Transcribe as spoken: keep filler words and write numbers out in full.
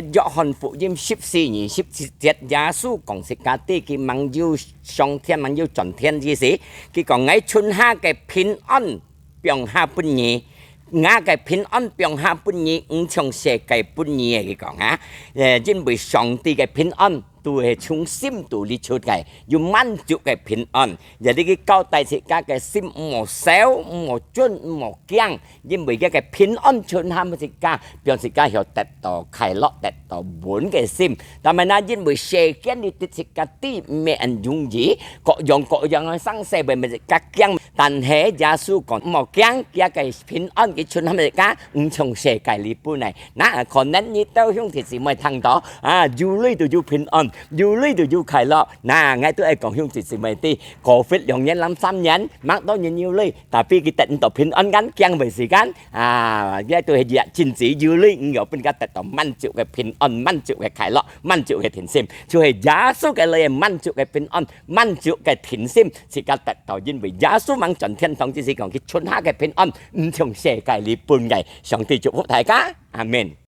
約翰福音十四二十七節，耶穌講自家知佢吂有上天，吂有轉天之時，佢講：「𠊎傳下个平安，放下分你；吾个平安放下分你，毋像世界分你个。」佢講啊，誒，因為上帝个平安都係從心肚裡出个，有滿足个平安。 也你去交代自家个心，毋好愁，毋好顫，毋好驚，因為這个平安傳下分自家，讓自家曉得到快樂，得到穩个心。但係呢，因為世間裡對自家知毋係恁容易，各樣各樣个生事會分自家驚。但係耶穌講：「毋好驚，這个平安佢傳下分自家，毋像世界裡分个。」那可能你兜兄弟姊妹聽到啊，有鐳就有平安，有鐳就有快樂。那𠊎都愛講兄弟姊妹知， covid兩年、三年，吂多人有鐳，tapi佢得毋到平安，恁驚个時間啊，這都係也真濟有鐳，毋曉分佢得到滿足个平安、滿足个快樂、滿足个定心，就係耶穌个來滿足个平安、滿足个定心，自家得到。因為耶穌吂轉天堂之時講，佢傳下个平安，毋像世界裡分个。上帝祝福大家，阿門。